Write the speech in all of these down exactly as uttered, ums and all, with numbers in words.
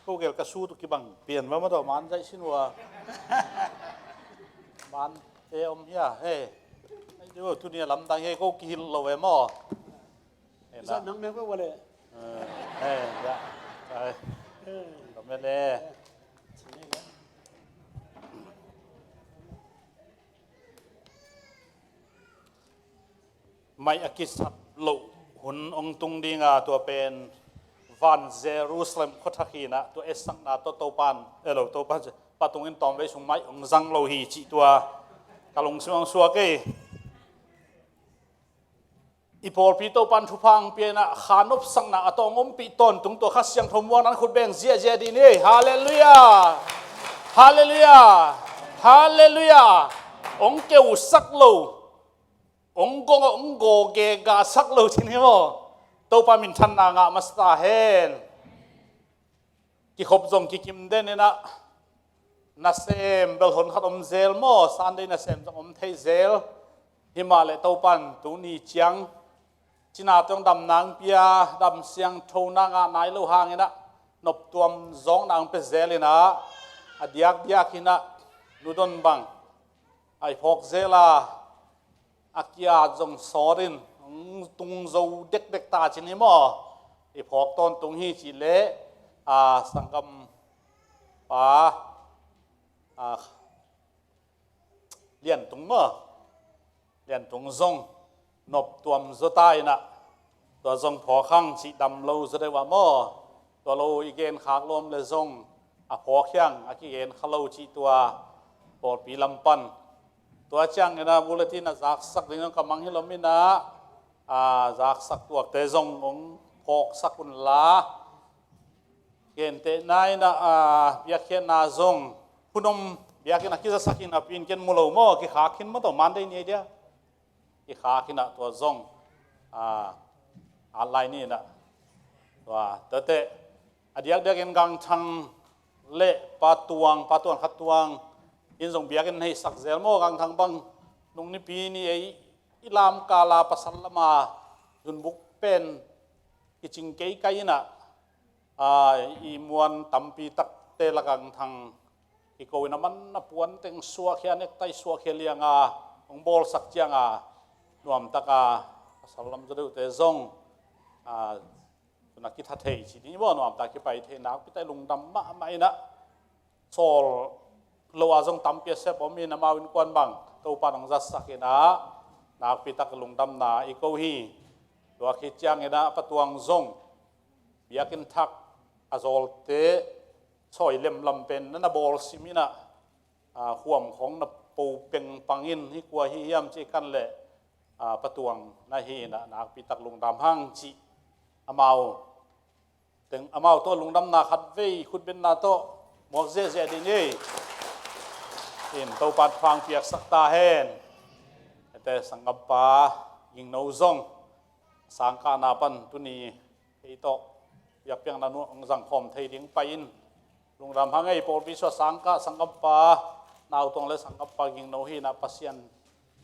Ko gel ka su tu kibang pian ma ma tawh man zaih sin ua. Man te om hia he. Ai deu tuni a lamdang he ko kihil lo e maw. He na. Sa nang me ko wale. Eh, he ya. Ai. Eh. Ka me le. Maih a kisat loh hun hong tung dinga tua pen van Jerusalem khuathak hinah tua etsakna tawh Topan, eh lo, Topan, pa tungin tawmvei sung maih hong zang lo hi cih tua ka lungsim hong suak ei. I pawlpi Topan thupha hong pia inah kha nopsakna a tawh hong ompih tawntung tua Kha Siangtho muang nan khut beng ziahziah dih ni. Halleluiah. Halleluiah. Halleluiah. Hong keusak lo, hong gong, hong gawge gasak lo cin hi maw? Topa minthanna ngah masa ta hen. Kikhop zong kikim den inah nasem bel hon khat om zel maw? Sunday nasem zong om thei zel. Himahleh Topan tuni ciang cina tawng damna hong pia, dam siangthona ngah nai lo hanginah noptuam zawkna hong pia zel inah a diakdiak hinah nudon bang a i phawk zel a, a kiat zong sawt in hong tung zo dekdek ta cin hi maw? I phawk tawntung hi cih leh a sanggampa a Liantung maw? Liantung zong noptuam zaw ta inah tua zong phawk hang cih dam lo zaw deuh ah maw? Tua lo i gen khak lawm le zong a phawk hiang a kigen kha lo cih tua pawlpi lam pan. Tua ciangin a bulletin a zaksak ding zong ka mang hi lom inah a zaksak tuakte zong hong phawksak unla. Gentehna inah a biakhiatna zong hun om biakinn a kizasak in a pinken mu lo maw? Kikhak khin maw tawh Monday ni ei dia? Kikhak khin ah tua zong a atlai ni inah tua tate a diakdiakin Gangthang le Pa Tuang, Pa Tuang Kha Tuang in zong biakinn hei sak zel maw? Gangthang bang nung nipi ni ei i lamkala pasal lama zunbuk pen kicing kei kai inah a, i muan tampi takte la Gangthang kiko in a man a puan teng suahkhia, nektai suahkhia lianga hong bawlsak cianga nuamtaka pasal lam zaw deuhte zong a, tuna kitha thei ci ni maw? Nuamtak kipai thei nakpi tak lungdam mahmah inah sawl lo a zong tampi a sep om in amau innkuan bang Topa nong zatsak inah nakpi tak lungdamna i ko hi. Tua khit cianginah Pa Tuang zong biakinn thak a zawlte sawi lemlam pen na na bawlsim inah a, huam khong na po pengpang in hi kua hi hiam ci kan leh a, Pa Tuang na hi inah nakpi tak lungdam hang cih amau teng amau tawh lungdamna khat vei khutbenna tawh muak ziahziah dih ni. In Topa thupha hong piaksak ta hen. Ete sanggampa Gingno zong sangkahna pan tuni kei tawh biakpiakna nuah hong zangkhawm thei ding pai in lungdam hang ei. Pawlpi sua sangkah sanggampa Nau Tuang le sanggampa Gingno hi inah Pasian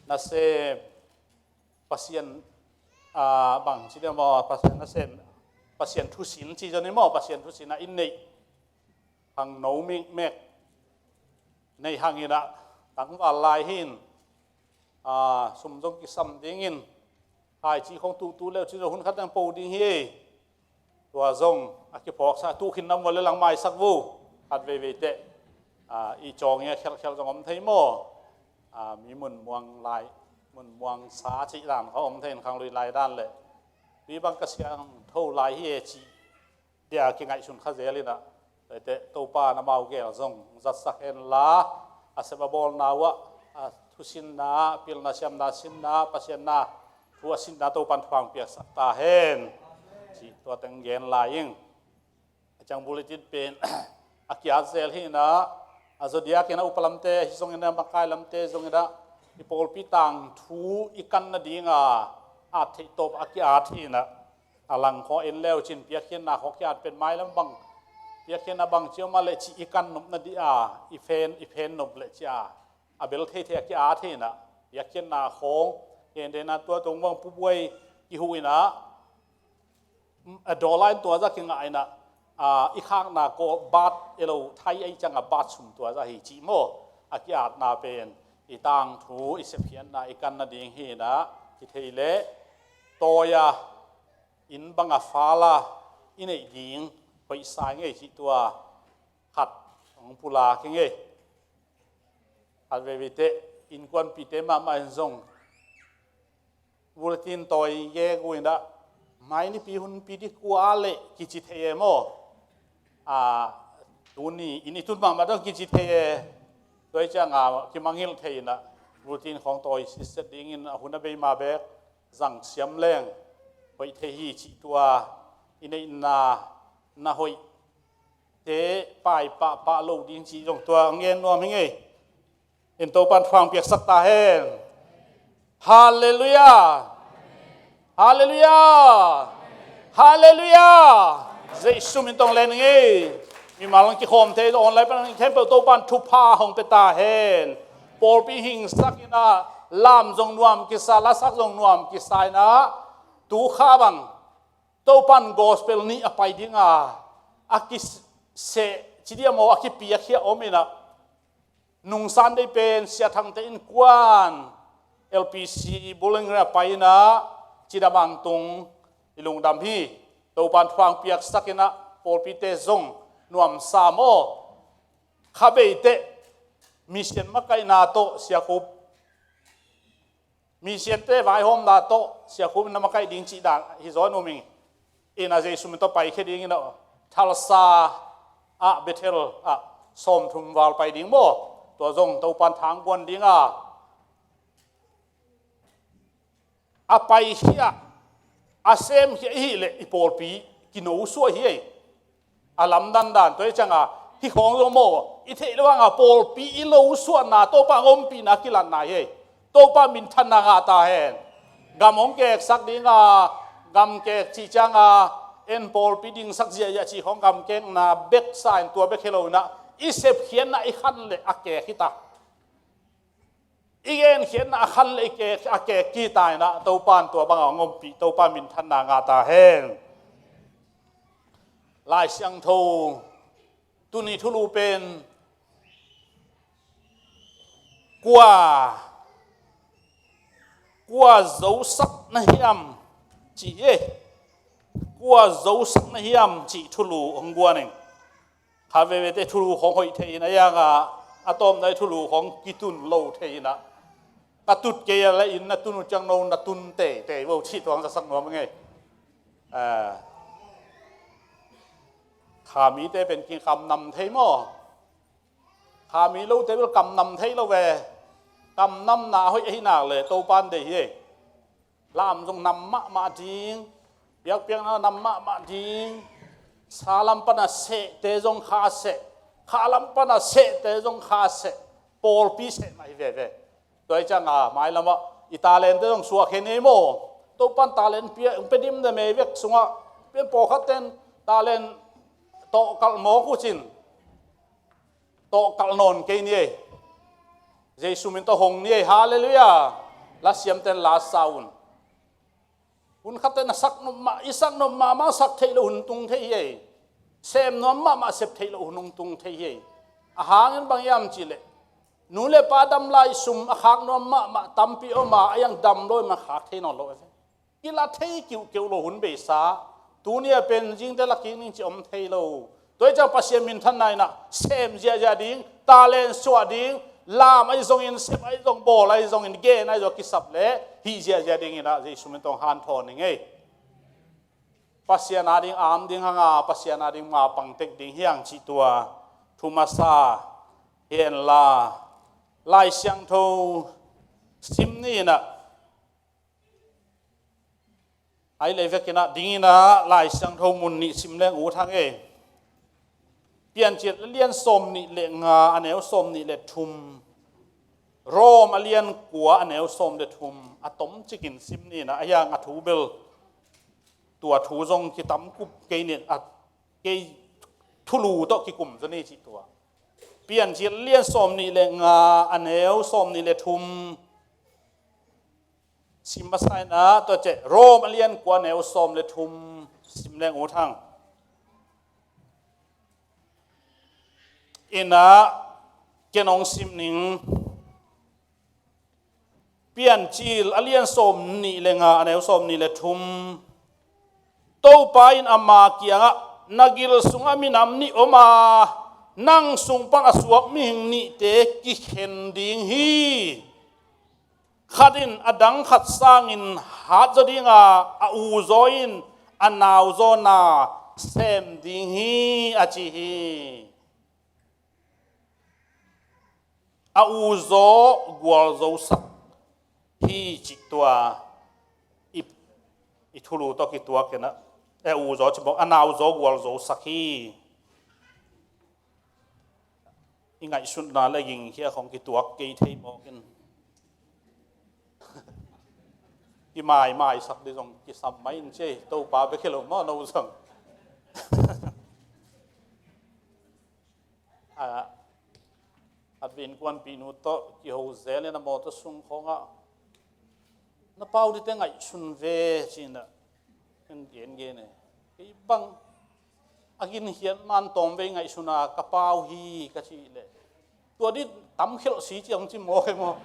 nasem, Pasian a, bang ci dia maw, Pasian nasem, Pasian thusin ci zong ni maw? Pasian thusin a in neih hang no mikmek nei hang inah tangval lai hin a, sum zong kisam dingin haici khong tuhtuh leuh cin zong hun khat nang po ding hi. Tua zong a kiphawksa tuh khin nam ua le lang maisak vu khat veivei teh a, i cawng i a khelhkhelh zong om thei maw? A, mi mun muang lai, mun muang sa cih dan kha om thei in khang lui lai dan le tui bang ka siangtho lai hi e cih dia kingaihsun kha zel inah. Tua ite Topa na mau gel zong zatsak henla a sep a bawlna uah a thusinna, pilna siamna sinna, Pasian na thu a sinna Topan thupha hong piaksak ta hen. Cih tua teng gen lai ing. A ciang bulletin pen a kiat zel hi inah a zodiakin a upa lamte hi zongin a makai lamte zongin ah i pawlpi tangthu i kan nadinga at theih tawp a kiat hi inah a lang khawng en leu cin piakkhiatna khawng kiat pen mailam bang piakkhiatna bang ciomah leh cih i kan nop nadih a i phen i phen nop leh cia a bel theithei a kiat hi inah piakkhiatna khawng gentehna tua tung bang pubuai kihuh inah a dollar in tua zah kingah inah a, i khakna kawlbat i lo thai ahi ciangah bat sum tua zah hi cih maw? A ki-atna pen i tangthu, i sepkhiatna, i kan nading hi inah, kithei leh tawi-a inn bangah fala i neih ding hoih sa i ngei cih tua khat hong pulak i ngei. Khat veivei teh innkuanpihte mahmah in zong bulletin tawi gegu inah, mai nipi hunpi ding kua leh kici thei e maw? A, tuni inn i tun mahmah dong kici thei e. Tua hi ciangah kimangngilh thei inah bulletin khawng tawi sitset dingin a hun a bei ma beek zang siam leng hoih thei hi cih tua i neihna na hoih te pai pahpah lo ding cih zong tua ngen nuam hi ngei. In Topan thuang piaksak ta hen. Halleluiah. Halleluiah. Halleluiah. Jesu min tawh len ngei. Mimal kikhawm thei online pan khempeuh Topan thupha hong pia ta hen. Pawlpi hingsak inah lam zong nuam kisa, lasak zong nuam kisa inah tu kha bang Topan gospel nih a pai dinga a kiseh ci diam aw, a kipiakhia om inah nungsan dei pen Sia Thangte innkuan L P C Bowling Green a pai inah cidam angtung i lungdam hi. Topan thuang piaksak inah pawlpite zong nuamsa maw? Kha bei teh mission makaihna tawh Sia Khup, missionte vaihawmna tawh Sia Khup in na makaih ding cih dan hi zaw in um ing. Inah Jesu min tawh paikhia ding inah Tulsa ah Bethel ah sawmthum val pai ding maw? Tua zong Topan thang guan dinga a paikhia, a semkhia i hih leh i pawlpi kinosuah hi ei. A lamdang dan tua hi ciangah hih khawng zong maw, i theih loh hangah pawlpi i lo suahna Topa hong ompihna kilatna hi ei. Topa minthanna ngah ta hen. Gam hong keksak dinga, gam kek cih ciangah en pawlpi dingsak ziahziah cih khawng gam kekna bek sa in tua bek hi lo inah i sepkhiatna i khan leh a kek hi ta. I genkhiatna a khan leh i kek, a kek kik ta inah Topan tua bangah hong ompih, Topa minthanna ngah ta hen. Lai Siangtho tuni thulu pen kua, kua zosak na hiam cih hi. Kua zosak na hiam cih thulu hong guan ing. Kha veivei teh thulu khawng hoih thei in a hiangah a tawpna i thulu khawng kitun lo thei inah ka tut kei a la inn na tun uh ciang no na tun teitei vo cih tuang zasak nuam a ngei. Kha mite pen kikamnam thei maw? Kha mi lote bel kamnam thei lo ve. Kamnamna hoih ahi nak leh Topan deih hi ei. Lam zong nam mahmah ding, biakpiakna nam mahmah ding, sa lam pana sehte zong kha seh, kha lam pana sehte zong kha seh, pawlpi seh mah hi veve. Tua hi ciangah mailamah i talente zong suak khen ei maw? Topan talent pia, pia dim de mei vek sungah pian pawlkhat ten talent tawh kalh mawk uh cin tawh kalh nawn kei ni ei. Jesu min tawh hong ni ei. Halleluiah. Lasiamten la sa un. Hun khatte na sak nop mah, i sak nop mahmah sak theih loh hun tung thei hi ei. Sem nuam mahmah sep theih loh hun hong tung thei hi ei. A hangin bang hiam cihleh nu le pa dam lai sum a khak nuam mahmah tampi om a, a hiang dam lo in a khak thei nawn lo. Kila thei kiuhkeuh lo hun beisa, tuni a pen zingte lakik ning ci om thei lo. Tua hi ciang Pasian minthanna inah sem ziahziah ding, talent suah ding, lam ahi zongin, sep ahi zong, bawl ahi zongin, gen ahi zong kisap leh hih ziahziah ding inah Jesu min tawh hanthawn ning ei. Pasian ading am ding hanga, Pasian ading mapang tek ding hiang cih tua thu masa hi henla, Lai Siangtho sim ni inah, ai lei vekinah dinginah Lai Siangtho mun nih sim leng ut hang ei. Piancil a lian sawm nih le nga a neu sawm nih le thum, Rom a lian kua a neu sawm le thum a tomcikin sim ninah, a hiang a thu bel tua thu zong kitamkup kei nin a kei thulu tawh kikum zaw ni cih tua. Piancil a lian sawm nih le nga a neu sawm nih le thum sim masa inah, tua ceh Rom a lian kua a neu sawm le thum sim leng ut hang. Inah, ken hong sim ning. Piancil a lian sawm nih le nga, a neu sawm nih le thum. Topa in ama kiangah, na gil sungah minam nih om a, nang sung pan a suak mihing nihte kikhen ding hi. Khat in a dang khat sangin hatzaw ding a, a uzaw in a nauzaw na sem ding hi, a ci hi. A uzaw gualzosak hi cih tua i, i thulu tawh kituak inah. E, uzaw ci mawk, a nauzaw gualzosak hi. I ngaihsutna le gingkhia khong kituak kei thei mawk in. Kimaimaisak dih zong kisam mai in ci ei, Topa bek hi lo maw, no zong. A, Advent kuanpihnu tawh kiho zel in a mawtaw sung khawngah, na pau dite ngaihsun ve ci-inah en gengen e. Kei bang a ginkhiat man tawmvei ngaihsun a ka pau hi ka cih leh, tua dih tamkhelh si ciang ci maw, kei maw?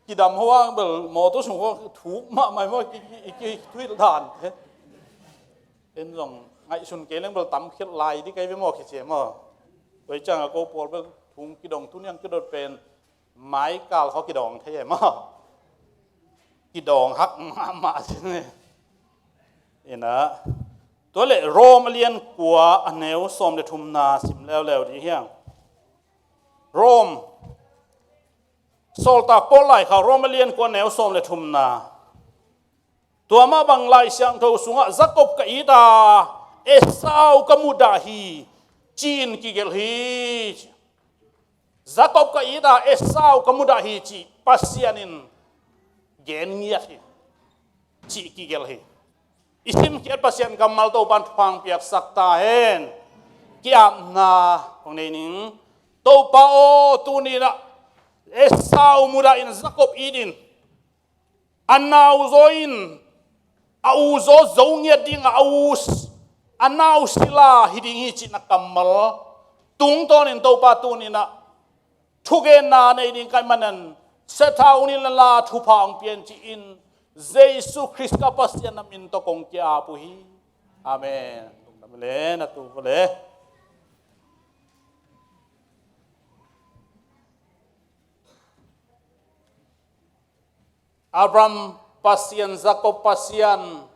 Kidam ho a bel mawtaw sung ho thuk mahmah maw, ki, ki, ki, ki thuil dan te. En zong ngaihsun kei leng bel tamkhelh lai dih kei ve maw, kici e maw? Tua hi ciangah ko pawl bel thung kidong, tuniang kidot pen maikal khaw kidawng thei e maw? Kidawng hak mahmah sin e. Inah, tua leh Rom a lian kua a neu sawm le thumna sim leuleu dih hiang. Rom, Sawltak Paul laikhak Rom a lian kua a neu sawm le thumna. Tua mah bang Lai Siangtho sungah Jakob ka it a, Esau ka mudah hi, ci-in kigelh hi. Jakob ka it a, Esau ka mudah hi cih Pasian in gen ngiat hi, cih kigelh hi. I simkhiat Pasian kammal Topan thupha piaksak ta hen. Ki-apna hong nei ning. Topa aw, tuni-in ah Esau mudah in, Jakob it in. A nauzaw in a uzaw zo ngiat ding a, a u, a nau sila hi ding hi cihna kammal tungtawnin Topa tuni-in ah thugenna nei ding ka hih manin, siatha hong nilh inla thupha hong pia in ci-in Jesu Khrist ka Pasian na min tawh kong ki-ap uh hi. Amen. Lungdam le, na tu vua le. Abraham Pasian, Jakob Pasian,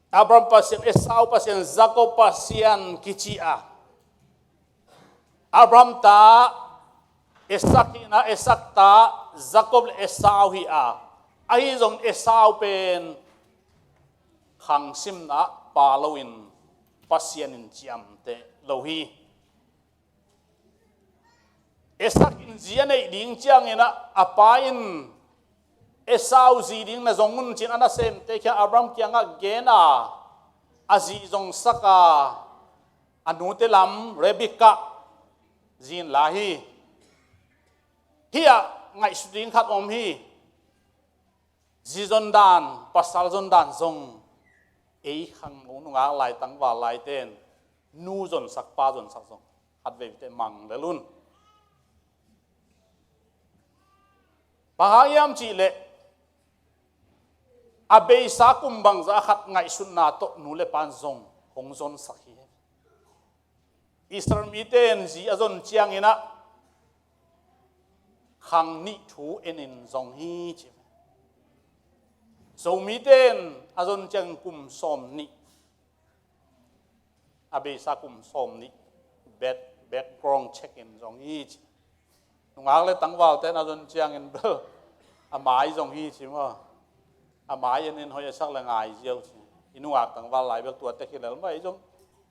Abraham Pasian, Esau Pasian, Jakob Pasian kici a, Abraham ta Isak hi-in ah, Isak ta Jakob le Esau hi a, ahi zongin Esau pen khang simna ah pa loin Pasian in ciamteh lo hi. Isak in zi a neih ding ciangin ah, a pa in Esau zi ding na zong un ci-in a nasemte kiang, Abraham kiangah gen a, a zi zongsak a, a nute lam Rebekah zi in la hi. Hih ah ngaihsut ding khat om hi. Zi zondan, pasal zondan zong ei khangno nungak lai, tangval laite in nu zonsak, pa zonsak zong khatveivei teh mang lel un. Bang hang hiam cih leh a beisa kum bangzah khat ngaihsutna tawh nu le pa in zong hong zonsak hi. Israel mite in zi a zon ciangin ah khang nih thu en in zong hi ci. Zomite in a zon ciangin kum sawm nih, a beisa kum sawm nih, back, background check in zong hi ci. Nungak le tangvalte in a zon ciangin bel a mai zong hi ci maw? A mai en in hoih a sak le ngai ziau ci. I nungak tangval lai bel tua tek hi lel mah, ei zong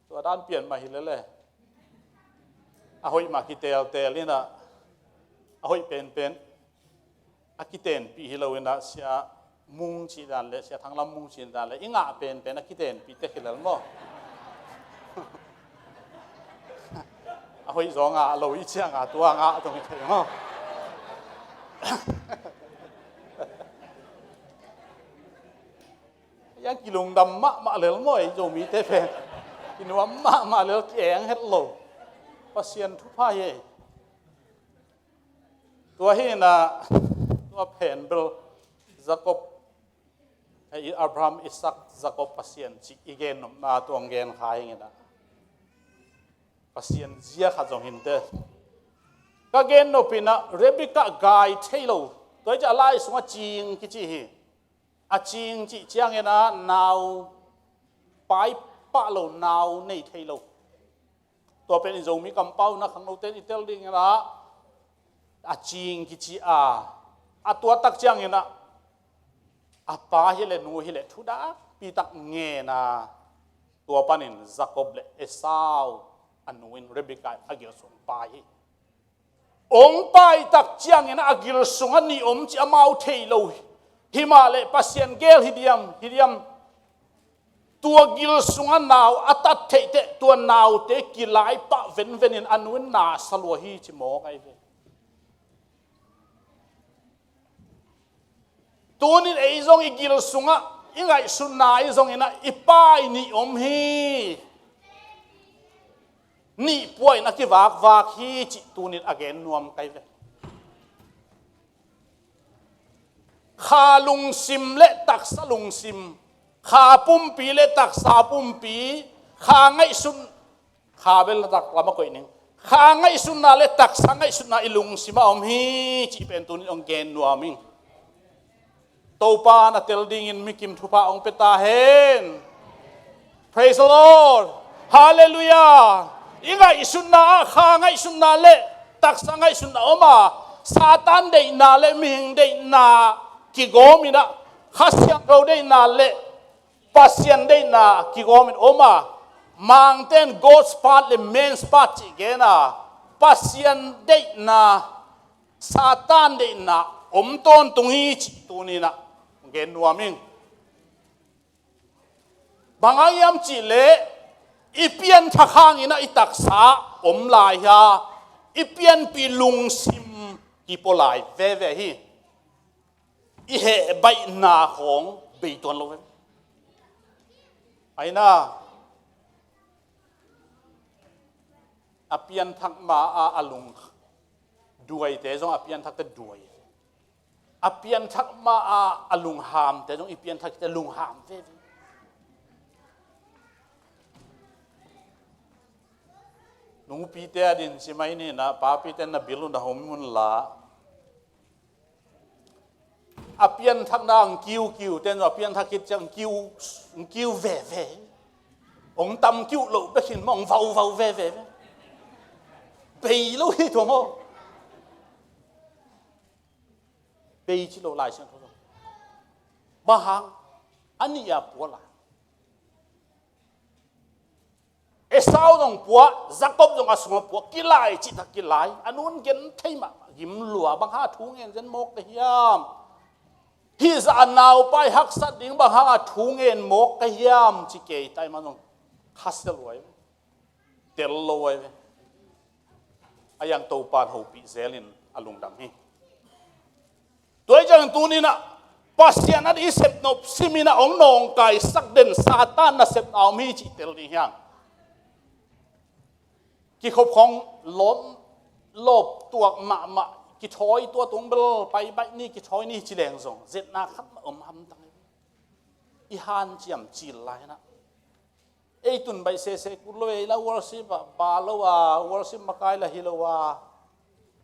tua dan pian mah hi lel e. A hoih mah kiteltel in ah, a hoih penpen a kitenpih hi lo in ah, Sia Mung cih dan le Sia Thang Lam Mung cih dan le i ngah penpen a kitenpih tek hi lel maw? A hoih zaw ngah lo i ciang a tua ngah dong hi thei maw? Hiang kilungdam mahmah lel maw, ei Zomite pen. Kinuam mahmah lel, ki-eng het lo. Pasian thupha hi ei. Tua hi inah, tua pen bel Jacob, ei, Abraham, Isaac, Jacob Pasian cih i gen nopna tua hong gen kha hi inah. Pasian zia khat zong hi inteh. Ka gen nop inah Rebekah gai thei lo. Tua hi ciah lai sungah cing kici hi. A cing cih ciangin ah nau pai pah lo, nau nei thei lo. Tua pen i Zomi kampau na khangnote in i tel ding inah a cing kici a, a tua tak ciangin ah a pa hi le nu hi le thudakpi tak ngen a, tua panin Jacob le Esau a nu in Rebekah a gil sung pai hi. Hong pai tak ciangin a gil sungah nih om cih amau thei lo hi. Himahleh Pasian gel hi diam, hi diam. Tua gil sungah nau a tat theih teh tua naute kilai pah venven in a nu in na sa lua hi ci mawk ahi ve. Tunin ei zong i gil sungah i ngaihsutna i zong inah i pai nih om hi. Nih pua in a kivakvak hi cih tunin a gen nuam kai ve. Kha lungsim le taksa lungsim, kha pumpi le taksa pumpi, kha ngaihsun, kha bel taklam a koih ning. Kha ngaihsutna le taksa ngaihsutna i lungsim a om hi cih pen tunin hong gen nuam ing. Topa na tel dingin mikim thupha hong pia ta hen. Praise the Lord. Hallelujah. I ngaihsutna ah kha ngaihsutna le taksa ngaihsutna om a, Satan deihna le mihing deihna kigawm inah, Kha Siangtho deihna le Pasian deihna kigawm in om a, Mangte in God's part le man's part cih gen a, Pasian deihna, Satan deihna om tawntung hi cih tuninah gen nuam ing. Bang hang hiam cihleh i pianthak hangin ah i taksa om lai hi a, i pianpih lungsim kipua lai veve hi. I heh baihna khawng bei tuan lo ve. Aina a pianthak ma a a lung duaite zong a pianthakte duai. A pianthak ma a a lunghamte zong i pianthakte lungham veve. Nungpite a din simai nina papite na bil un a hom un la. A pianthakna ang kiukiu ten zong a pianthak khit ciang kiu, kiu veve. Ong tam kiu lo bekin mong vauvau veve. Bei lo hi tua maw. Bei ci lo Lai Siangtho zong. Bang hang a nih a pua lai. Esau zong pua, Jacob zong a sungah pua, kilai cih tak kilai. A nun gen thei mah gim lua, bang hang a thu ngen zen mawk ka hiam? Hih zah a naupai haksat ding bang hang a thu ngen mawk ka hiam? Ci kei tai mah zong khasia lua hi. Tel lo ai ve. A yang Topan hopih zelin a lungdam hi. Tua hi ciangin tuninah Pasian a i sepnop siminah hong nawngkaisak den Satan nasepna om hi cih tel ding hiang. Kikhop khong lawp, lawp tuak mahmah kithawi tua tung bel paibaih ni kithawi ni ci leng zong zetna khat mah om hamtang hi. I hanciam cil lai hinah. Ei tun baih sese kul lo ei la worship ah ba lo a worship makai la hi lo a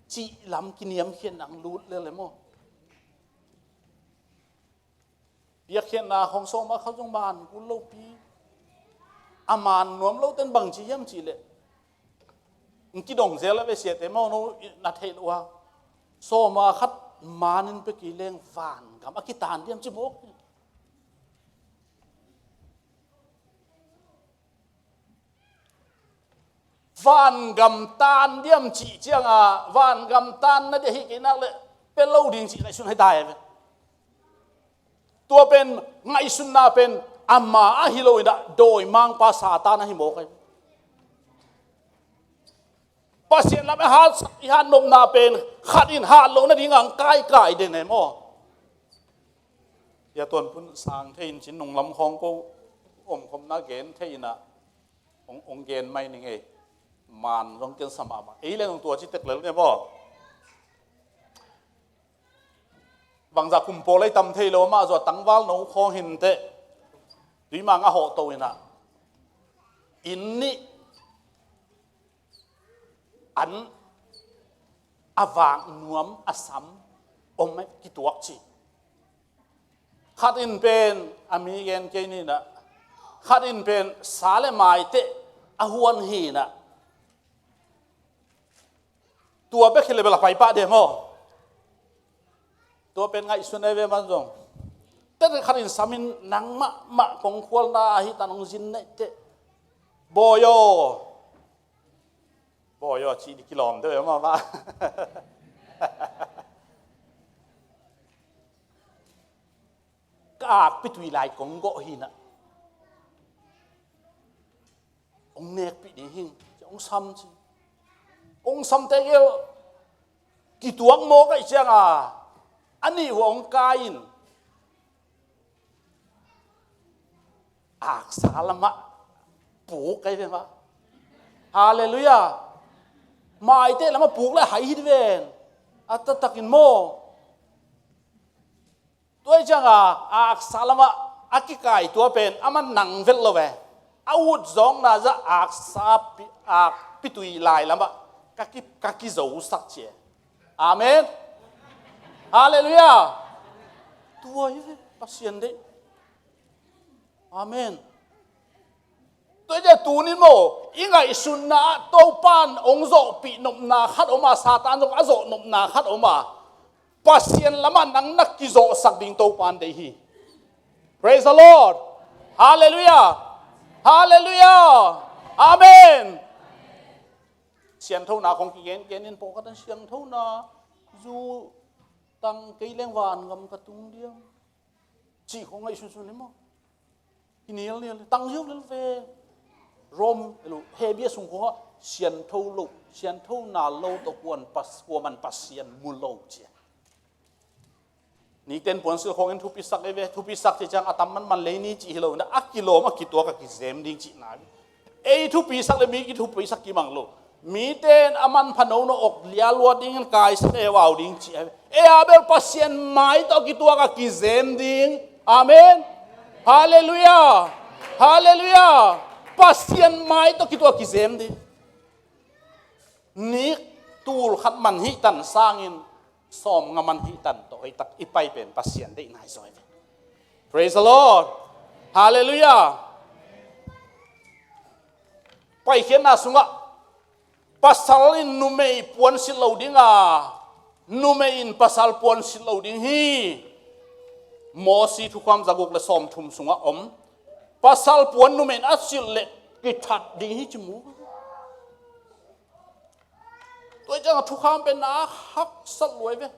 cih lam kiniamkhiatna ang lut lel e maw? Piakkhiatna khong sawma kha zong man kul lo pi. A man nuam lo ten bang ci hiam cih leh ng kidong zel a ve siate maw no na theih lo a sawma khat man in pia kei leng van gam a kitan diam ci mawk. Vangam tan diam cih cianga vangam tan na dia hi kei nak le pe lo ding cih ngaihsun hai tai ve. Tua pen ngaihsunna pen ama ahi lo inah dawimangpa Satan ahi mawk ai. Pasian lam i hat, i hat nopna pen khat in hat lo nading ang kaikai den ai maw? Tua tuanpun sang thei in cin nunglam khawng ko omkhopna gen thei inah hong, hong gen mai ning ei. Man zong ken sa mahmah. Ei le nong tua ci tek lel ne maw? Bangzah kum pawl ei tam thei lo mah zua tangval no khawng hinteh. Tuimang a hawh to inah. Inn nih an a vak nuam a sam om kituak ci. Khat in pen a mi gen kei ninah. Khat in pen sa le maiteh a huan hinah. Tua bek hi le bel a pai pah de maw? Tua pen ngaihsun ei ve man zong. Tet khat in samin nang mahmah kong khualna ahi tan hong zin neih teh. Bawi aw. Bawi aw cih di kilawm deuh e mah mah. Ka akpi tui lai kong gawh hinah. Hong nekpih ding hing ci hong sam ci. Hong samte gel kituak mawk aih cianga a nih hua hong kai in aksa lamah puk aih ve mah. Halleluiah. Maite lamah puk le hai hit ven. A taktakin maw? Tua hi cianga aksa lamah a kikai tua pen a man nang velh lo ve. A ut zawkna zah aksa pi, akpi tui lai lamah ka ki, ka kizosak ci e. Amen. Halleluiah. Tua hi ve Pasian deih. Amen. Tua hi ciah tunin maw i ngaihsutna ah Topan hong zawhpih nopna khat om a, Satan zong a zawh nopna khat om a, Pasian lamah nang na kizawhsak ding Topan deih hi. Praise the Lord. Halleluiah. Halleluiah. Amen. Sianthona kong kigen kenin pawhkhat an sianthona zu tang kei leng vangam ka tung diam. Cih khong ngaihsunsun hi maw? Hi nialnial tang ziau lel ve. Rom elu Hebia sung khongah siantho lo, sianthona lo tawh kuan pas, kuaman Pasian mu lo cia. Niten puansil khongin thupisak ei ve, thupisak cih ciang a tam manman lei ni cih hi lo, a kilawm a kituak a kizem ding cihna hi. Ei thupisak le mi kithupisak kimang lo. Mite in a manpha nono awk lialuat dingin kaisan ei vau ding cih ahi. Ei a bel Pasian mai tawh kituak a kizem ding. Amen. Halleluiah. Halleluiah. Pasian mai tawh kituak a kizem ding. Nik tul khat man hihtan sangin sawm nga man hihtan tawh hoihtak i pai pen Pasian deihna hi zaw hi. Praise the Lord. Halleluiah. Paikhiatna sungah pasal in numei puansilh lo ding a, numei in pasal puansilh lo ding hi. Mosi thukham zaguk le sawmthum sungah om. Pasal puan numei in a silh le kithat ding hi ci mu. Tua hi ciangah thukham pen na haksat luai ve.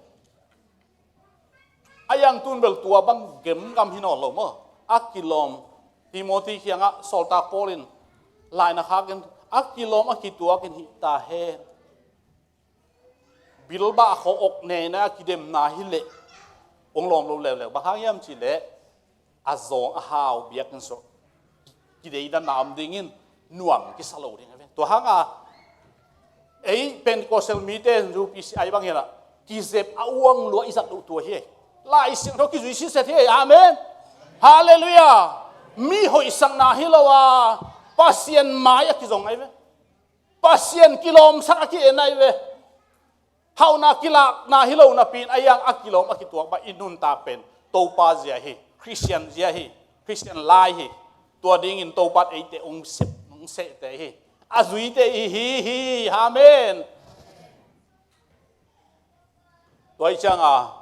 A yang tun bel tua bang gemgam hi nawn lo maw? A kilawm Timothy kiangah sawltak Paul in laina khakin a kilawm a kituakin hih ta hen. Bilbah khawng awk neina a kidemna hileh hong lawm lo leuleu. Bang hang hiam cihleh a zawng a hau biakinn sawh kideidanna om dingin nuam kisa lo ding a ve. Tua hanga ei Pentecostal mite zu P C I bang hianah kizep a uang lua i zat uh tua hi. Lai Siangtho kizui siset hi. Amen. Halleluiah. Mi hoihsakna hi lo a Pasian mai a kizong ahi ve. Pasian kilawmsak a ki-en ahi ve. Hauhna kilakna hi lo napi in a yang a kilawm a kituak bang i nuntak pen Topa zia hi, Khristian zia hi, Khristian lai hi. Tua dingin Topa eite hong sep hong sehte hi. A zuite i hi hi. Amen. Tua hi cianga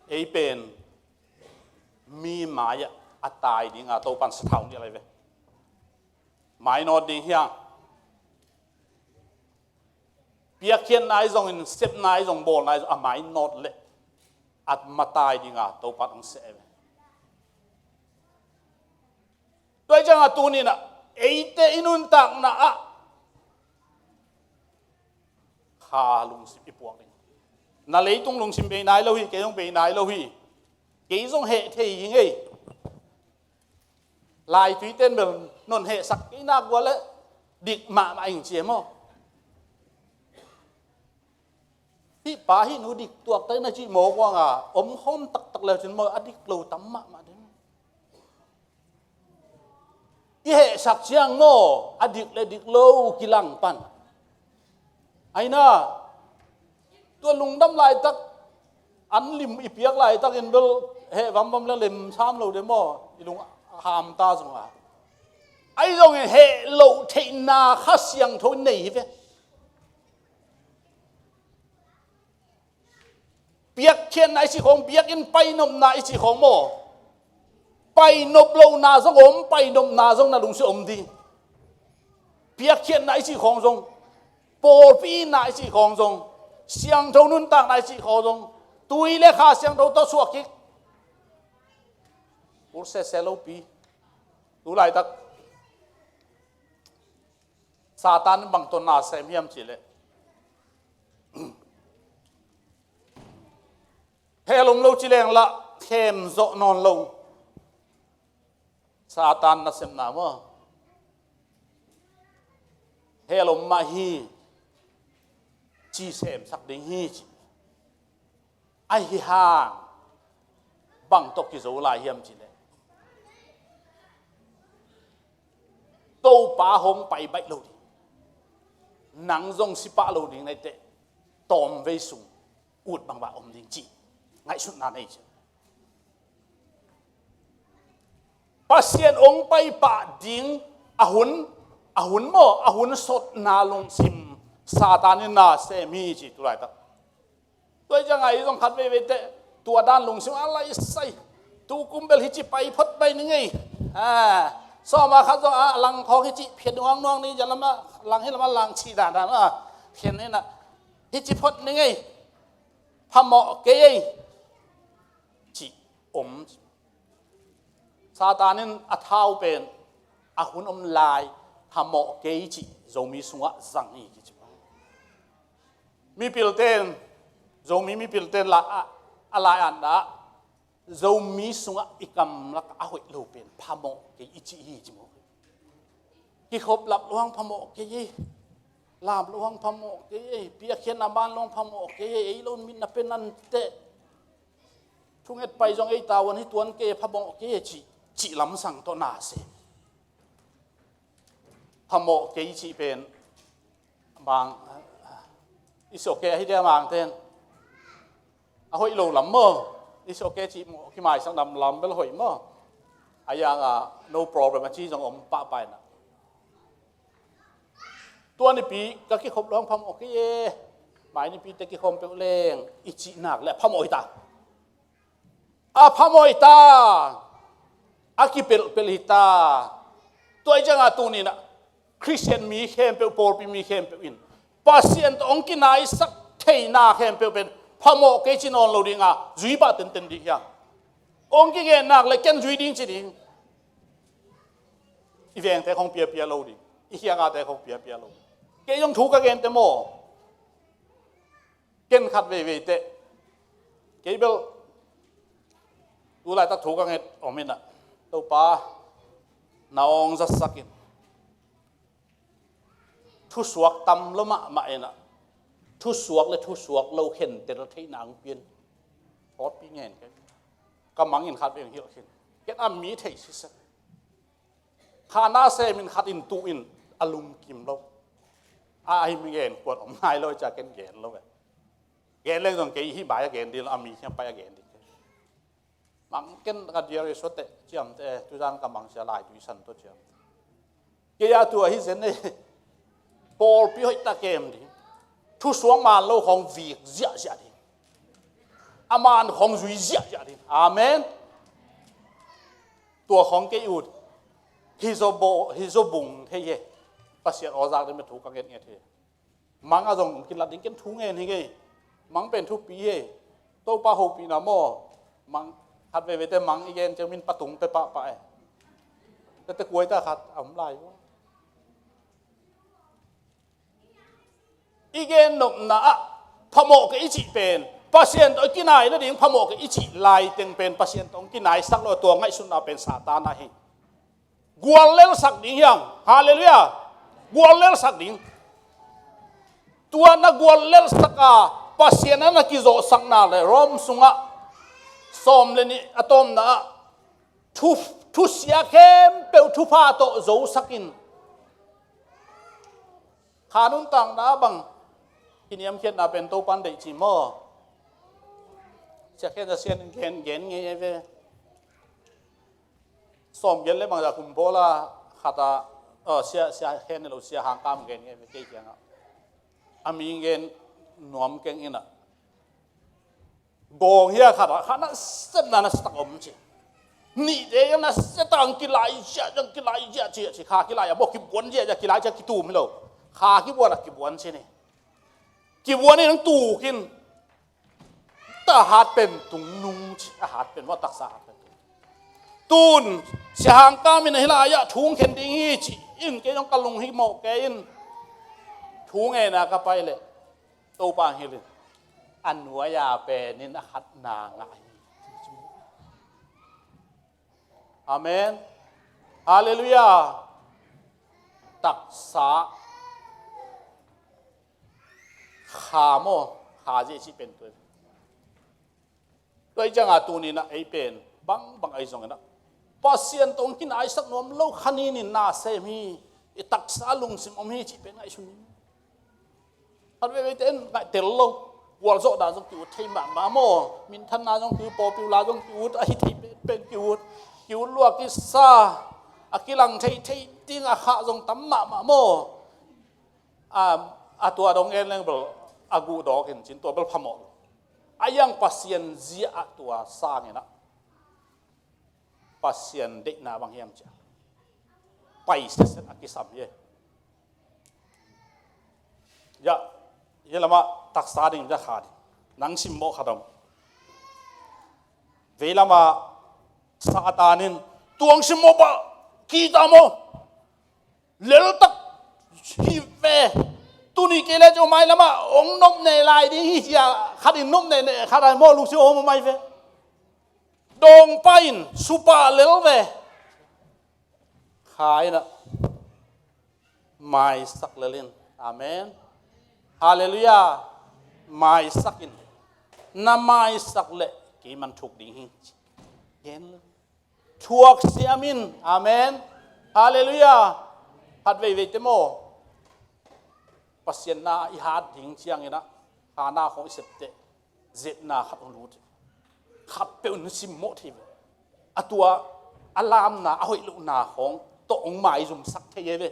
ei pen mi mai-ah a tai dinga Topan sathau ni lai ve. Mai nawt ding hiang. Piakkhiatna i zongin, sepna i zong, bawlna i zong, a mai nawt le a matai dinga Topan hong seh ve. Tua hi cianga tuninah eite i nuntakna ah kha lungsim i puak ding. Na leitung lungsim bei nai lo hi, kei zong bei nai lo hi. Kei zong heh thei hi ngei. Laitui ten bel non hehsak kei nak ua le dik mahmah ing ci e maw? Hih pa hih nu dik tuak tak in a cih mawk uang a om khawm taktak le cin maw, a dik lo tam mahmah ding. I hehsak ciang maw, a dik le dik lo kilang pan. Aina, tua lungdam laitak, an lim i piak laitakin bel heh vamvam le lem sam lo de maw, i lung a hamta zong a. Ahi zongin heh loh theihna Kha Siangtho in nei hi ve. Piakkhiatna i cih khawng, biakinn painopna i cih khawng maw? Painop lohna zong om, painopna zong na lungsim om ding. Piakkhiatna i cih khawng zong, pawlpi itna i cih khawng zong, siangtho nuntakna i cih khawng zong, tui le Kha Siangtho tawh suak kik. Ur sese lopi. Tu laitak Satan in bang tawh na sem hiam cih leh, hell om lo ci leng lah khem zawh nawn lo. Satan nasepna maw? Hell om mah hi, ci semsak ding hi ci. Ahi hang bang tawh kizo lai hiam cih leh, Topa hong pai baih lo ding, nang zong si pah lo ding na hi teh, tawmvei sung ut bangbang om ding cih ngaihsutna nei ci. Pasian hong pai pah ding a hun, a hun maw, a hun sotna lungsim Satan in na sem hi ci tu laitak. Tua hi ciangah i zong khat veivei teh tua dan lungsim a lai sai. Tu kum bel hici pai phot pai ni ngei. Ah, sawma khat zong a lang khawng hici phiat nuang nuang ni, ja lamah lang hi lamah lang cih dan dan a phiat ni na. Hici phot ni ngei. Phamawh kei ei. Cih om. Satan in a thau pen a hun om lai, phamawh kei cih Zomi sungah zang hi kici. Mipilten, Zomi mipilten la a, a lai-atna ah Zomi sungah i kam lakah a hoih lo pen phamawh kei i cih hi ci maw? Kikhop lap luang phamawh kei ei. Lam luang phamawh kei ei. Piakkhiatna ban luang phamawh kei ei. Ei lo mitna pen nante. Thunget pai zong ei tavuan hi tuan kei, phamawh kei ei cih, cih lamsang tawh na sem. Phamawh kei cih pen bang i sawh kei ahi dia mangten a hoih lo lam maw? I sawh kei cih maw, kimaisak nam lam bel hoih maw? A yang a no problem a ci zong om pahpah in a. Tua nipi ka kikhop luang phamawh kei e. Mai nipi te kikhawm peuh leng i cih nak le a phamawh hi ta. A phamawh hi ta. A kipelhpelh hi ta. Tua hi ciangah tuni in a Khristian mi khempeuh, pawlpi mi khempeuh in Pasian tawh hong kinaisak theihna khempeuh pen phamawh kei ci nawn lo ding a, zui pah tenten ding hi hang. Hong kigen nak le ken zui ding ci ding. I vengte khong piapia lo ding, i khiangate khong piapia lo ding. Kei zong thu ka gente maw? Ken khat veivei teh kei bel tu laitak thu ka nget om in a, Topa na hong zatsak in. Thusuak tam lo mahmah in a, thusuak le thusuak lo khentel theihna hong pia in. Thawtpi ngen kei. Ka mang in khat vei hong hilh khin. Ken a mi thei sisek. Kha na sem in khat in tuh in a lungkim lo. A, ahi mi gen kuan om nai lo cia ken gen lo ve. Gen leng zong kei hih bai a gen ding lo, a mi hiam pai a gen ding. Mang ken ka diary suate ciamte, tuzan ka mang sia lai tuisan tawh ciamte. Kei a tua hi zen e. Pawlpi hoih ta kem ding. Thusuak man lo khong vik ziahziah ding. A man khong zui ziahziah ding. Amen. Tua khong kei ut. Hi zo bo, hi zo bung thei he. Pasian awzak ding me thu ka nget nget he. Mang a zong kilat ding ken thu ngen hi ngei. Mang pen thupi hi. Topa hopihna maw? Mang khat veivei te mang i gen ciang min patung pe pahpah e. Tete kuai ta khat a om lai. I gen nopna ah phamawh kei i cih pen Pasian tawh i kinai nading phamawh kei i cih laiteng pen Pasian tawh hong kinaisak lo, tua ngaihsutna pen Satan ahi. Guallelsak ding hiang. Halleluiah. Guallelsak ding. Tua na guallelsak a, Pasian a na kizawhsakna le Rom sungah sawm le nih a tawpna ah thu, thusia khempeuh thupha tawh zosak in. Kha nuntakna bang i niamkhiatna pen Topan deih ci maw? Sia Khen Za Sian gen, gen ngei e ve. Sawm gen le bangzah kum pawl a khat a, oh, sia, sia Khen lo, sia Hang Kam gen ngei ve kei kiangah. A mi gen nuam keng in a. Gawng hi a khat ah, kha nasepna nasetak om ci. Nihte a nasetak ang kilai ziahziah, ang kilai ziahziah ci, kha kilai a bawk kibuan ziahziah, kilai ziah kitum hi lo. Kha kibuan a kibuan ci ni. Kibuan in ang tukin. Ta hat pen tungnung ci, a hat pen, wa taksa hat pen tung. Tun, sia Hang Kam in a hi lai ah thu hong khen ding hi ci. In kei zong ka lunghimawh kei in. Thu ngeina ka pai leh. Topa hong hilh in, a nuai-a penin a khatna ngah hi. Amen. Halleluiah. Taksa. Kha maw, kha zia cih pen tua hi. Tua hi ciangah tuni-in ah ei pen bangbang ahi zongin ah Pasian tawh hong kinaisak nuam lo kha ni-in na sem hi, i taksa lungsim om hi cih pen ngaihsun ni. Khat veiveite in ngaihtel lo, gualzawhna zong ki-ut thei mahmah maw, minthanna zong ki-ut, pawlpi uh la zong ki-ut, a hi thei penpen ki-ut, ki-ut lua kisa, a kilang theithei ding a khah zong tam mahmah maw. A, a tua dong en leng bel a guh dawk in cin tua bel phamawh lo. A iang Pasian zia ah tua sangin ah Pasian deihna bang hiam cia pai siaset a kisam hi. Ya, hi lamah taksa ding, ya kha ding. Nang simmawh khat om. Vei lamah Satan in tuang simmawh pah kita maw? Leltak hi ve. Tuni kei le cu mai lamah hong nopneh lai ding hi cia, khat in nopneh neh khat a maw, lungsim om mai ve. Dawngpa in supah lel ve. Kha in ah maisak lel in. Amen. Halleluiah. Maisak in. Na maisak leh kei man thuk ding hi. Gen lel. Thuak siam in. Amen. Halleluiah. Khat veivei te maw, Pasian na i hat ding ciangin ah, Hana khawng i sep teh, zetna khat hong lut. Khat peuh in simmawh thei ve. A tua a lamna, a hoih lohna khawng tawh hong maizumsak thei e ve.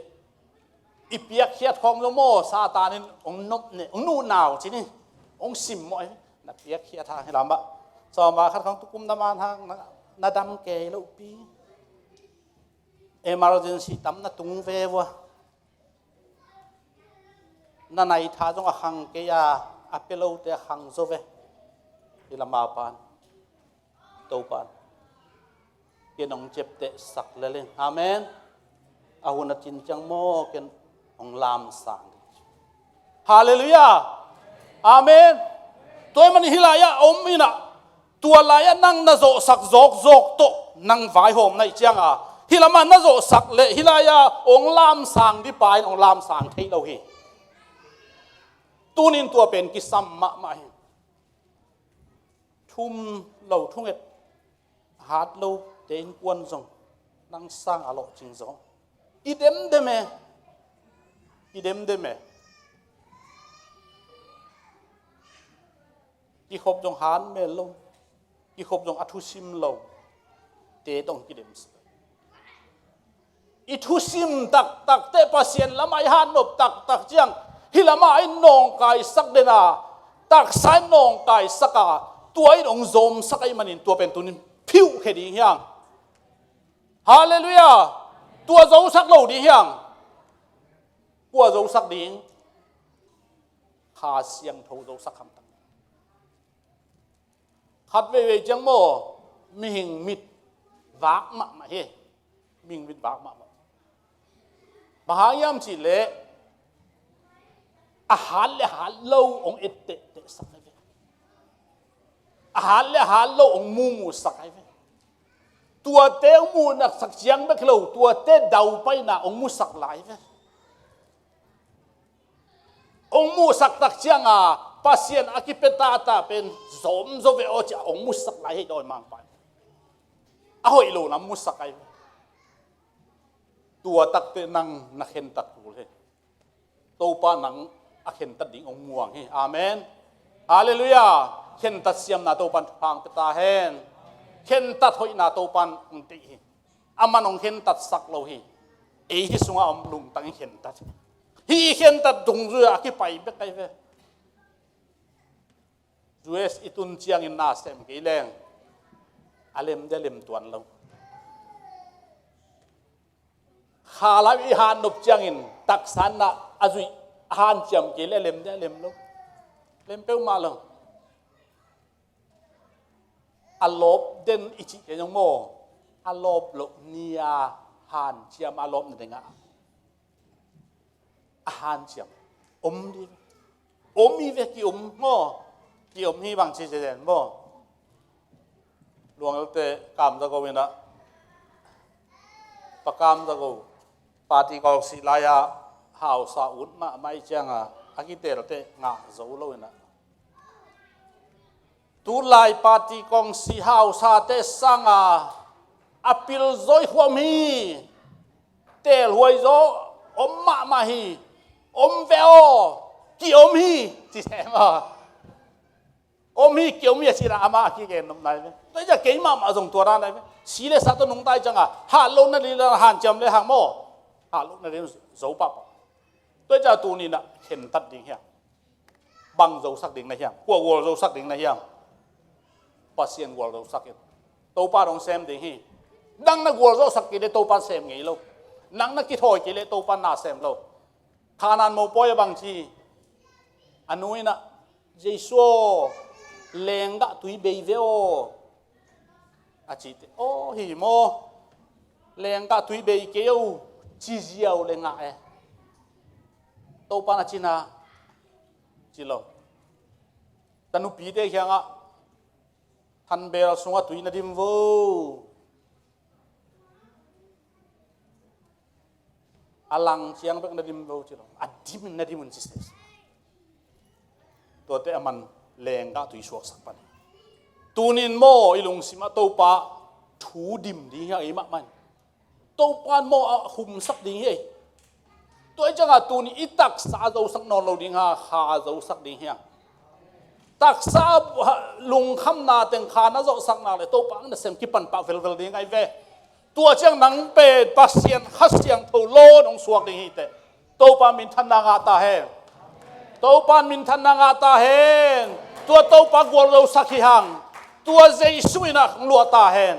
I piakkhiat khawng zong maw, Satan in hong nopneh, hong nuhnau ci ni, hong simmawh hi. Na piakkhiat hang hi lamah, sawma khat khawng tukum na man hang, na, na dam kei lohpi. Emergency tam na tung ve vua. Na nai tha zong a khang kei a, a pia lote a khang zaw ve. Hi lamah pan. Topan, ken hong ciaptehsak lel in. Amen. A hun a cin ciang maw, ken hong lamsang ding. Halleluiah. Amen. Tua ahih manin hih lai-ah om in ah, tua lai-ah nang na zawhsak zawkzawk tawh nang vaihawm na hih ciangin, hih lamah na zawhsak leh hih lai-ah hong lamsang ding pa in hong lamsang thei lo hi. Tuni-in tua pen kisam mahmah hi. Thum lo, thunget hat lote innkuan zong nang sang a lawhcing zaw. I demdem e. I demdem e. Kikhop zong han mel lo. Kikhop zong a thusim lo. Te tawh kidemsak. I thusim taktak teh, Pasian lamah i hatnop taktak ciang, hih lamah i nawngkaisak den a, taksa i nawngkaisak a, tua in hong zawmsak ahih manin tua pen tuni-in phiuhkhia ding hiang. Halleluiah. Tua zosak lo ding hiang. Kua zosak ding? Kha Siangtho zosak hamtang. Khat veivei ciang maw, mihing mit vak mahmah hi. Mihing mit vak mahmah. Bang hang hiam cih leh, a hat le hat lo hong etteh tehsak hi ve. A hat le a hat lo hong muhmuhsak ahi ve. Tuate hong muhsak ciang bek lo, tuate daupaina hong musak lai ve. Hong muhsak tak cianga Pasian a kipia tata pen zom zo ve aw ci-a hong musak lai hi dawi mangpai. A hoih lo lam musak ahi ve. Tua takte nang na khentat kul hi. Topa nang a khentat ding hong muang hi. Amen. Halleluiah. Khentat siamna Topan thupha hong pia ta hen. Khentat hoihna Topan hong deih hi. Aman hong khentat sak lo hi. Ei hi sungah om lungtang i khentat hi. Hi i khentat dungzui a kipai bek ahi ve. U S i tun ciangin na sem kei leng a lem dia lem tuan lo. Kha lai i han nop ciangin taksa na a zuih a hanciam kei le a lem dia lem lo. Lem peuhmah lo. A lawp den i cih kei zong maw, a lawp loh ni-a hanciam a lawp na dingah a hanciam om dih. Om hi ve, ki-om maw. Ki-om hi bang ci zen maw. Luangelte Kam Za Go inah, Pa Kam Za Go party kawksih lai-a hausa ut mahmah i cianga a kitelte ngah zo lo inah, tulai party kawngsih hausate sanga a pilzoi huam hi. Telhuai zaw om mahmah hi. Om ve aw. Ki-om hi. Ci sem aw. Om hi, ki-om hi a cina amah a kigen nop nai ve. Tua i ciah kei mahmah zong tua ra nai ve. Si le sa tawh nungta i cianga hat lo na ding le hanciam le hang maw. Hat lo na ding zo pahpah. Tua i ciah tuninah khentat ding hiam? Bang zosak ding na hiam? Kua gual zosak ding na hiam? Pasian gual zosak in. Topa dong sem ding hi. Nang na gual zosak kei le Topa sem ngei lo. Nang na kithawi kei le Topa na sem lo. Khanan mopawi a bang ci. A nu inah, Jesu aw, lenggah tui bei ve aw. A cite, aw hi maw. Lenggah tui bei kei o, ci ziau le ngah e. Topan a cina ci lo. Tanupite kiangah thanbel sungah tui na dim vo. A lang ciang bek na dim vo ci lo. A dim in na dim un ci se. Tuate a man lenggah tui suaksak pan. Tunin maw i lungsimah Topa thu dim ding hiang ei mahmah in. Topan maw a humsak ding hi ei. Tua i ciangah tuni i taksa a zosak nawn lo ding ha, kha a zosak ding hiang. Taksa lungkhamna teng kha na zohsak nak le Topa ang na sem kipan pah velvel ding ai ve. Tua ciang nang pen Pasian Kha Siangtho lawn hong suak ding hi teh. Topa minthanna ngah ta hen. Topa minthanna ngah ta hen. Tua Topa gual zosak hi hang. Tua Jesu in a hong luah ta hen.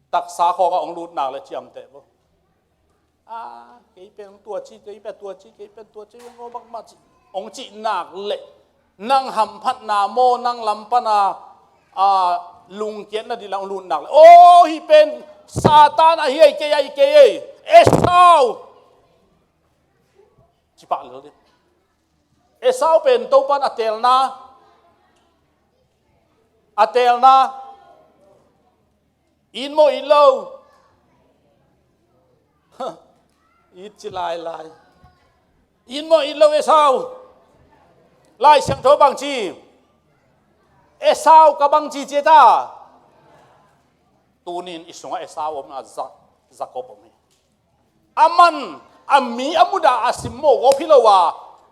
Taksa khawngah hong lut nak le ciamteh bo. A, kei pen hong tua ci, kei pen tua ci, kei pen tua ci, hong bak mah ci. Hong cih nak le nang hamphatna maw, nang lam pana a, lungkiatna dih lah hong lut nak le, aw, hih pen Satan ahi ei, kei ahi kei ei. Esau. Ci pah lel dih. Esau pen Topan a teelna, a teelna it maw it lo? It ci lailai. It maw it lo Esau? Lai Siangtho bang ci? Esau ka bang ci ci ta. Tunin i sungah Esau om a, Za-, Jacob om hi. Aman a mi a mudah a simmawh gawp hi lo a,